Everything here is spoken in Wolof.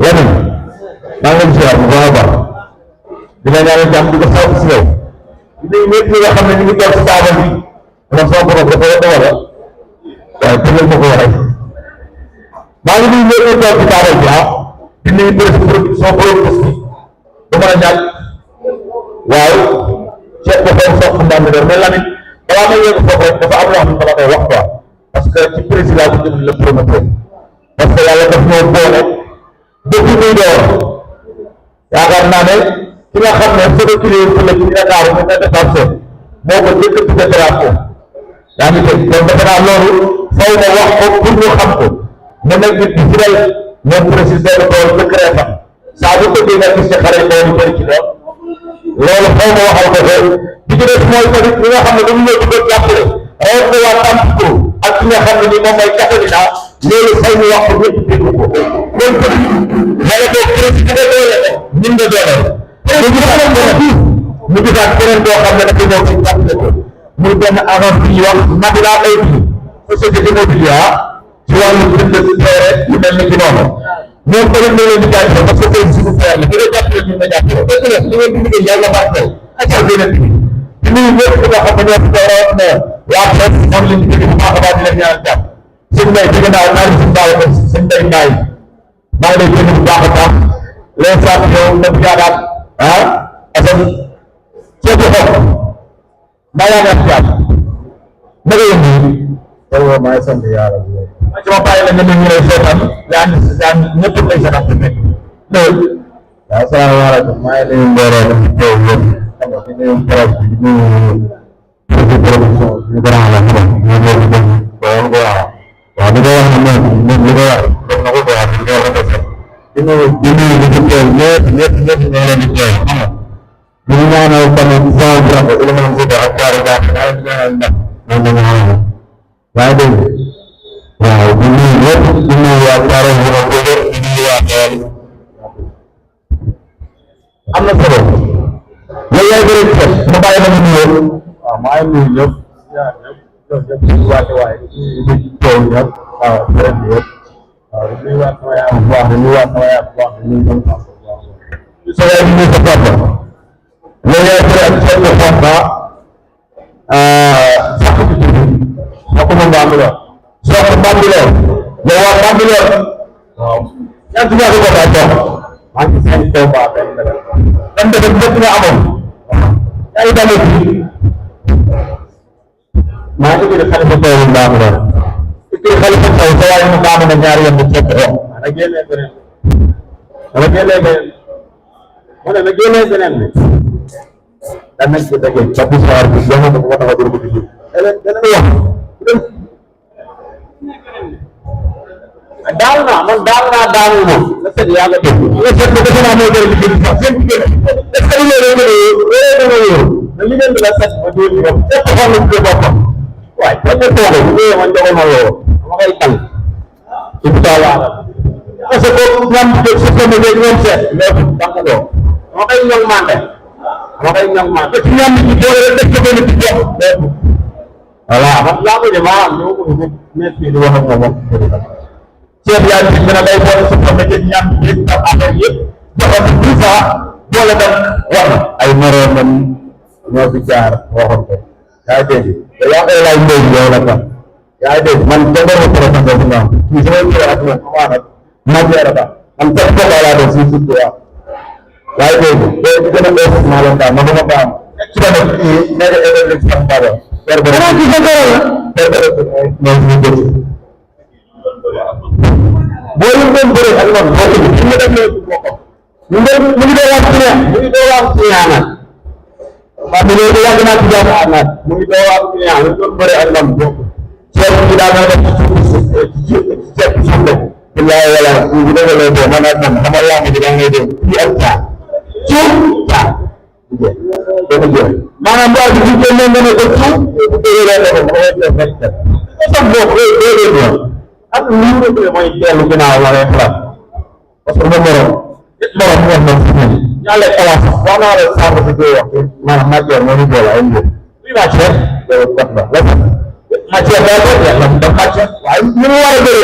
Lamine maa ngi leen di ziar bu baax a baax di la ñaanal jàmm di ko saw si yow di nuyu ñëpp ñi nga xam ne ñu ngi toog si taabal bi man sama borom dafa doole waaye tëjal ma ko waxee maa ngi nuyu ñëpp ñu toog si taabal bi di nuyu production productrice bi du mën a ñàkk waaw ceeb ba xool sox ndàmb mais Lamine balaa may yegg foofu rek dafa am loo xam ne dama koy wax quoi parce que ci président bu jëm le promoteur parce que yàlla daf ñoo boole depuis muy door yaakaar naa ne ki nga xam ne soo ko créé fële ci Dakar mu ne dépassé moo ko njëkk a tuddee drapeau yaa ngi dégg donc defe naa loolu faw ma wax ko pour ñu xam ko mu nekk nit bi fidèle moom président de tool ba créé fa saa bu ko nga gis ci xare boo ñu bëri ci doon loolu faw ma waxal ko ko di ci des mooy tamit ñi nga xam ne dañu ñëw di ko jàppale rawat na waa Tampico ak ki nga xam ne ni moom mooy Catalina loolu faw ñu wax ko ñëpp dégg ko loolu tamit wala boog président de doole ñun nga doole mu gisaat keneen boo xam ne dafa ñëw ci jàppale ko muy benn agence bi ñuy wax Madila Aïdi société immobilière ci wàllu jënd teere yu mel ni ci noonu ñoom tamit ñoo leen di jaajëfal parce que seen suñu frère la ki nga jàppale ñun nga jàppale dëgg la li ngeen di liggéey yàlla baax na ak beneen bi di nuyu ñëpp ñi nga xam ne ñoo fi teew rawat na waa presse moom leen di jóge bu baax a baax di leen ñaanal jàpp sëñ Mbaye jóge naa naa di suñu baax ko sëñ Mbaye Mbaye maa ngi lay jóge bu baax a baax les saat yow nëpp yaakaar Assane ceebu xob maa yaa ngi am jàpp naka yëngu waaw maa ngi sant yàlla bu wér. ci ma bàyyi la nga ne ñu lay seetaan yaa ñëpp lay seetaan fi nekk loolu waaw salaamaaleykum maa ngi nuyu mbooloo mi fi teew yëpp xam nga di nuyu presse bi di nuyu production suñu grand la xam nga ñu ngi leen di def waaw waaw li nga wax ne moom li nga wax def na ko quoi li nga wax ne di nuyu ñi fi teew ñëpp ñoo leen di teew xam nga ñu ngi ñaanal tamit sama grand Elimane Sida ak Kaare Ba maa ngi ñaanal ndax moom la ñu xamal yaa ngi dégg waaw di nuyu ñëpp di nuyu waa Kaare bi ak Koungheul di nuyu waa Kelle am na solo yow yaay bëri ceeb ma bàyyi la nga nuyoo waaw maa ngi nuyu ñëpp ñëpp di waate waay di teew ñëpp waaw presse bi yëpp waaw di nuyu waat sama yaay bu baax di nuyu waat sama yaay bu baax di nuyu sama papa bu baax sa yaay di nuyu sa papa yow yaay bëri ak ceeb de papa sax ci tur Sakuma Bambilor sox Bambilor yow waa Bambilor waaw ñaata ñaata ko daa jox maa ngi seen combat benn dan defet bépp nga amoon yaa ngi dalee fii maa ngi tudd Xalifa Sow bu Bambilor kii Xalifa Sow sa waay mu daanu na ñaari yoon bu ceeb o na génnee beneen dama génnee beneen ma ne na génnee beneen bi dan nañ ko dëggee sa bu sawar bi jox ko ko taxa duru ko ci jub dana wax daal naa daanu moom la sëñ yàlla def nga seet ko defe naa moo jël liggéey bi sax seen liggéey est-ce que liggéey dama wóor na liggéey bi la set ba dóor yow seet ko xam ne ci boppam waaye ba nga toog liggéey man joxoon na woo dama koy tànn incha allah parce que ñam bi sa sama léegi ñoom seet léegi tànn loo dama koy ñoŋ mante ci ñam bi boole rek def ko benn ci jox léegi voilà man laa ko jëm maanaam ñoo ko nekk fii di wax ak moom ceeb yaa ngi gën a day boole sa sama léegi ñam bi yëpp ak affaire yëpp joxoon na tout ça boole dem war na ay moroomam ñoo fi jaar waxoon ko yaa ngi dégg te yaa koy laaj mbéy mi yow la tax yaa ngi dégg man kenn doon professeur bu ndaw kii sama kii ak moom amaana matière ba man sax ko laa doon si surtout waaw yaa ngi dégg boo ci gën a bees maa leen taal ma dama baam ci la nekk kii nekk école de sax baba per ba ci sa gërëm la per ba mooy suñu jëf boo leen doon bëre ak man boo ci ñu dem ne boppam mu ngi doon wax client nag waaw mu ngi yàgg naa ci jaamu ànnaat mu ngi doon wax client ñu doon bëre ak man bokk ceeb bi daal na def ci ceeb bi suuf billahi wala ñu ngi dogalee boo man ak man xamal laa ngi ngay dem ci ak caa suuf caa dama jeex maanaam boo ci ci génne nga ne ko suuf bu dee la ko mo def rek sax boo dee ak lu ñu mooy dellu ginnaaw wala xalaat parce que moom morom wax na fi ne yàlla xalaat wax naa la sàmm si koy wax maanaam matière moo ñu boole ay mbir oui matière kat la matière daa ko yàlla da matière waaye ñu war a bëri